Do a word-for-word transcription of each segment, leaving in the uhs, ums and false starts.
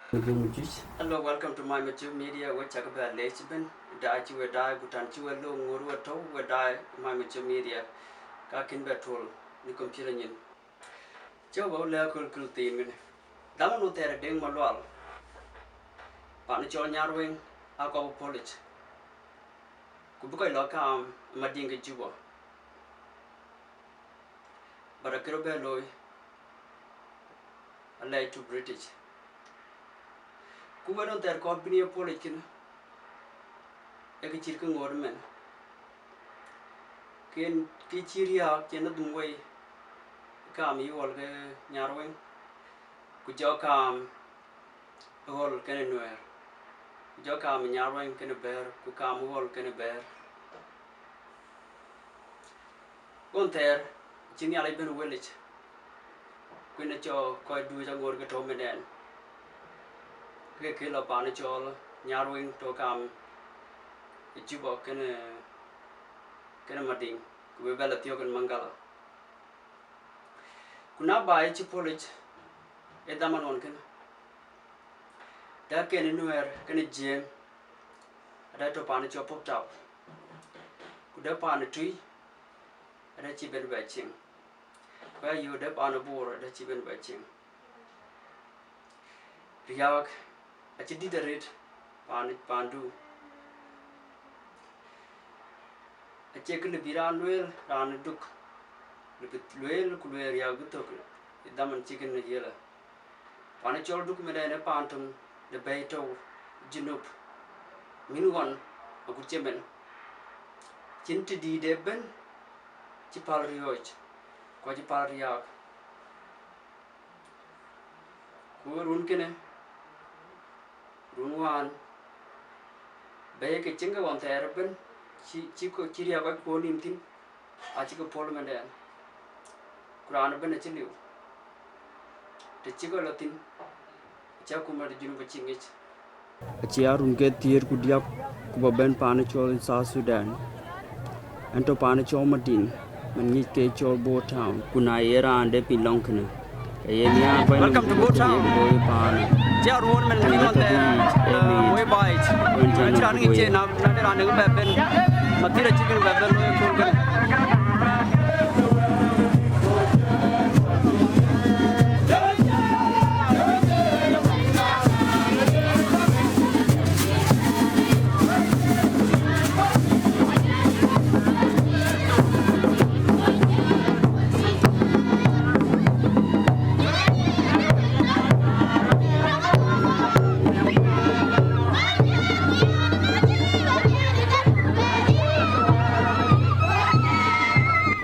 Hello, welcome to My Mature Media. We cak bɛ lec ben, daai cï we daai, ku tan cï we lo ŋur we tɔ̈u, we daai My Mature Media. Ka kën bɛ tuɔl në computer nyin. Cï we bä lɛ̈k köl köl thiin kënë. Dhaman wun thɛɛr ë Deŋ Malual, pan cɔl Nyarweŋ, akɔp polic. Ku bï kɔc lɔ kaam ë Madiŋ ke Juba. But akë rɔt bɛ looi, alɛɛc to British. Ku wën wun thɛɛr kɔn bï ye polic kënë, ee kë cït kë ŋoot ëmën. Ken kë cï riääk cïn adhum wei, kaam yï ɣɔl ke Nyarweŋ, ku jɔ kaam ɣɔl kenë Nuɛɛr, ku jɔ kaam Nyarweŋ kenë Bɛ̈ɛ̈r, ku kaam ɣɔl kenë Bɛ̈ɛ̈r. Wun thɛɛr cï Nhialic bɛ̈n wëlic, ku yen acɔl kɔc duëëc aŋoot ke tɔ̈u mëdɛn. Ke ke lɔ pan cɔl Nyarweŋ tɔ̈u kaam ë Juba kenë, kenë Madiŋ, ku bï bɛ lɔ thiɔ̈k ë Maŋgala. Ku na baai cï polic ë dhaman ɣɔn kënë, dɛ̈ kenë Nuɛɛr kenë Jiëëŋ, adɛ̈ tɔ̈ pan cɔl Pɔptap, ku dɛ̈ pan ë Tui, adɛ̈ cï bɛ̈n bɛ cieŋ. Ku ayï dɛ̈ pan ë Bor, adɛ̈ cï bɛ̈n bɛ cieŋ. Riääk acï dït arëët pan, pandu. Acie kë lëu bï raan lueel, raan ë duk, lëu bï lueel, ku lueel riääk bï thök ë dhaman cï kën yiëlë. Pan ë cɔl duk mëdɛn ë paan töŋ de bɛ̈i tɔ̈u Junub, mïn ɣɔn agut cï ëmën. Cïn të dïït ëbën cï päl riɔ̈ɔ̈c, ku acï päl riääk. Ku run kënë, run wään, bɛ̈i ke cïn ke ɣɔn thɛɛr ëbën, cï, cï ko, cï riääk kɔc kuɔ̈n nïïm thïn, acï ke puɔ̈l ëmëndɛn. Ku raan ëbën acï liu, të cï kɔc lɔ thïn, acï akuma de Junub acï ŋic. Acie run ke thiëër ku diäk ku bä bɛ̈n paan ë cɔl South Sudan. Ɛn tɔ̈ paan ë cɔl Madiŋ, man ŋic ke cɔl Bor Town. Ku na ye raan de piny lɔŋ kënë, ke ye nhiaar bɛ̈n. Welcome to Bor Town. Looi paan. Cie ruɔ̈n man kï man thɛɛr, eh, wei baai. Wën cän raan ŋic cie na, na de raan ë bɛ bɛ̈n. Mathir acï kën bɛ bɛ̈n looi kööl kënë.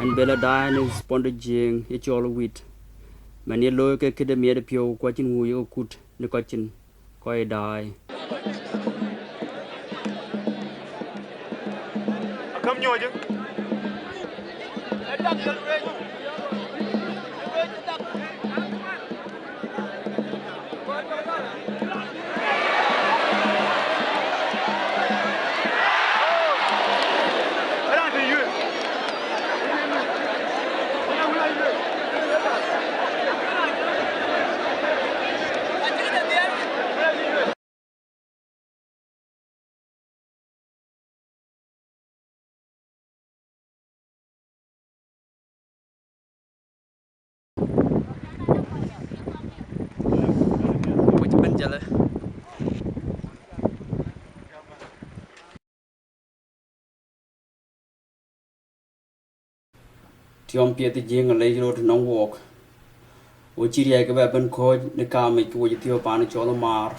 Ɛn bɛ lɔ daai në spɔn de Jiëëŋ ye cɔl Wit. Man ye looi ke këde miɛt ë piɔ̈u ku acïn wuu ye ke kut në kɔc cin kɔc daai. Akam nyuɔɔc. Wec bɛ̈n jëlë. Tiɔm piɛth ë Jiëëŋ alec röt nɔŋ wook. Wo cï riɛɛc ke bɛ bɛ̈n kɔ̈ɔ̈c në kaamic ke wo cï thiɔ̈k paan cɔl ë Maar.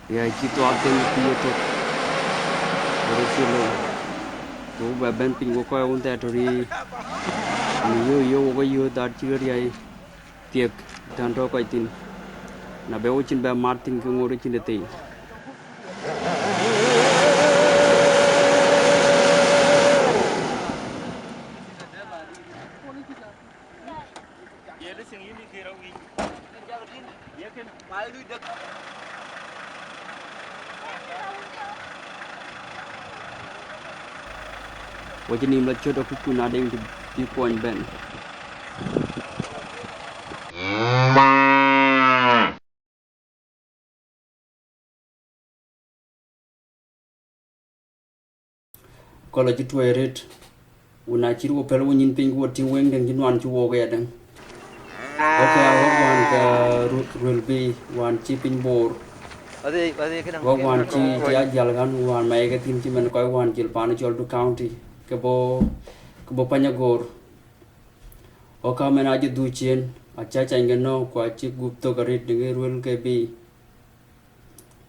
Ya cï thuaak thïn cï ye thök, röt cï lou. Ku bɛ bɛ̈n piny ku kɔc wun thɛɛr tɔ̈ riëëc, në yöök yöök wok ë yöök that cï riäi thiëk tɛ̈n tɔ̈ kɔc thïn. Na bɛ wo cïn bɛ mat thïn ke ŋoot ë cïn de thei. Wacï nïïm la cöt akuc kun adëŋ bï kuɔny bɛ̈n. Kɔl acï tuɔi arët, wun acït wo pɛl wo nyin piny ku wo tïŋ weŋ dëŋ cï nuan cï wook ayadäŋ. Wok ya wok wan ke ru-, ruel bï wan cï piny boor. Wok wan cï, cï a jal ɣän wan maye ke thïn cï man kɔc wan jël pan cɔl du county ke bo, ke bo pany agoor. Wok ka man acï dhuk ciën, acä cany ke nɔ̈k ku acï gup thok arët dëŋ ruel ke bï.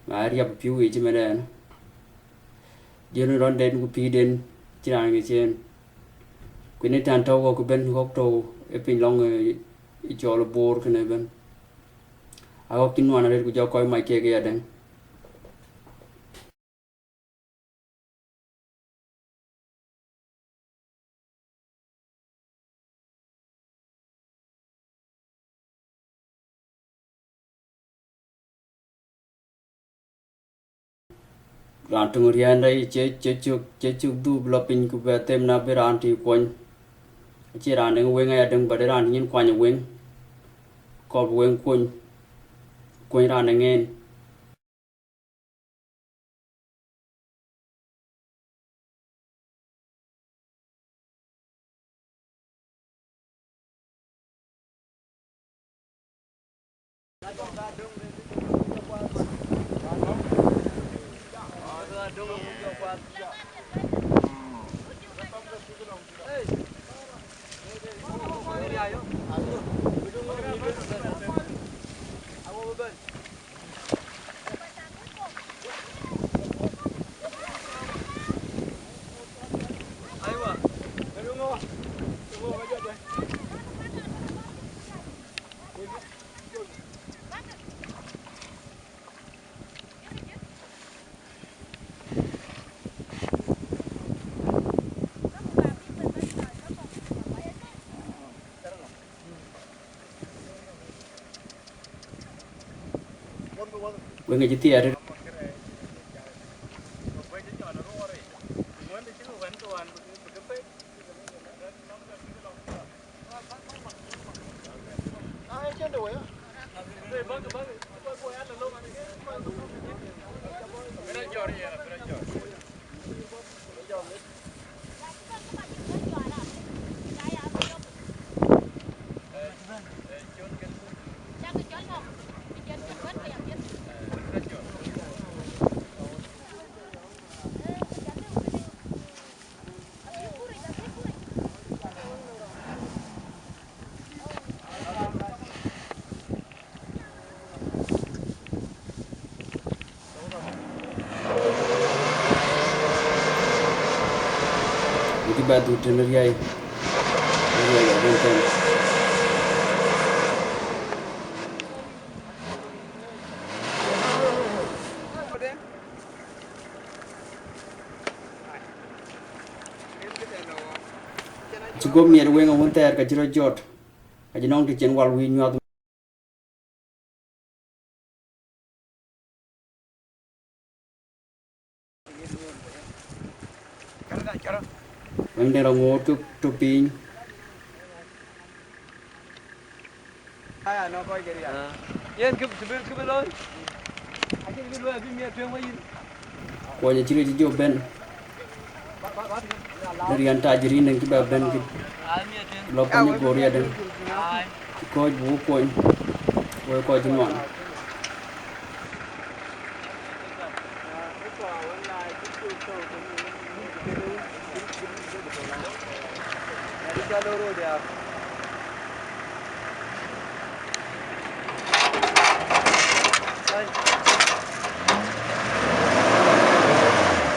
Ma riap piu yic cï mɛn ɛn. Jön rɔnden ku pïïden cï raan ke ciën. Kuïn ë tän tɔ̈u ɣɔ̈k bɛ̈n ɣɔ̈k tɔ̈u ë piny lɔŋ, ë, ë cɔl ë boor kënë bɛ̈n. A ɣɔ̈k cï nuan arët ku jɔ kɔc mac kek ë yadäŋ. Raan töŋ riɛnda yic cie, cie cök, cie cök dhuk bï lɔ piny ku bɛ them na bï raan tï kuɔny. Acie raan dëŋ weŋ ayadäŋ, bä de raan tï nyin kuany ë weŋ. Kɔp weŋ kuɔny, kuɔny raan ë ŋeen. Weŋ acï thiaar. Wïcï bɛ dhuk tën riäi, riäi abï tën. Cï guöp miɛt weŋ awun thɛɛr, ka cï rɔt jɔt, ka cï nɔŋ të cïn wal wïc nyuäth. Weŋden rɔt ŋoot ke tök piny. Yen kë, kë bï, kë bï looi. Acïn kë looi abï miɛt tueŋ wä yïn. Kuɔny acï rɔt cï jɔ bɛ̈n. Në riɛn tajirin dëŋ cï bɛ bɛ̈n kë. Lɔ pany ë gor yadëŋ. Cï kɔc bï wok kuɔny. Wok kɔc cï nuan.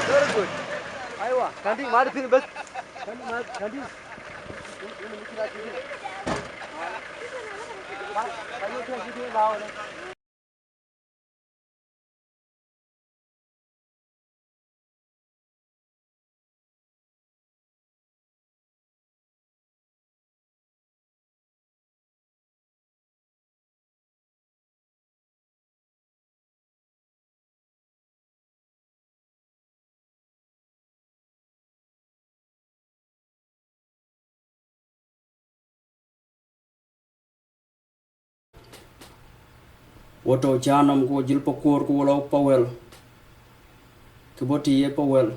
Very good. Aywa, kandi mari pin bas. Kandi mari, kandi. Wo tɔ̈ cä nɔm ku wo jil Pakuɔɔr ku wo lɔ Pawɛl. Kë bɔ̈ tï ye Pawɛl.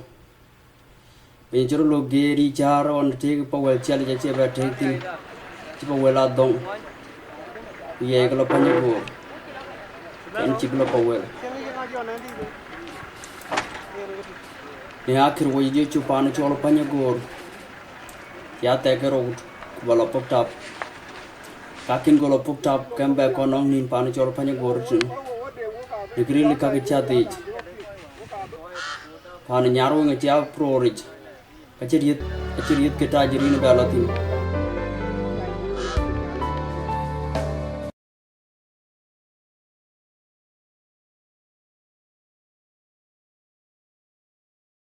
Piny cï rɔt lɔ geer yï cäär ɣɔn tëëk Pawɛl ciɛl yic acie bɛ tëëk thïn. Cï Pawɛl a dhɔŋ. Ku yɛɛi ke lɔ Panyagoor. Kɛn cïk lɔ Pawɛl. Në akër woi jö cï paan cɔl Panyagoor. Ya thɛk ke rot ku bä lɔ pok tap. Ka kïn go lɔ pok tap kɛm bɛ kɔn nɔŋ nïn paan cɔl Panyagoor tïn. Në kë ril ka ke cath yic. Paan nyar weŋ acie a proor yic. Ka cï rieth, ka cï rieth ke tajirin bɛ lɔ thïn.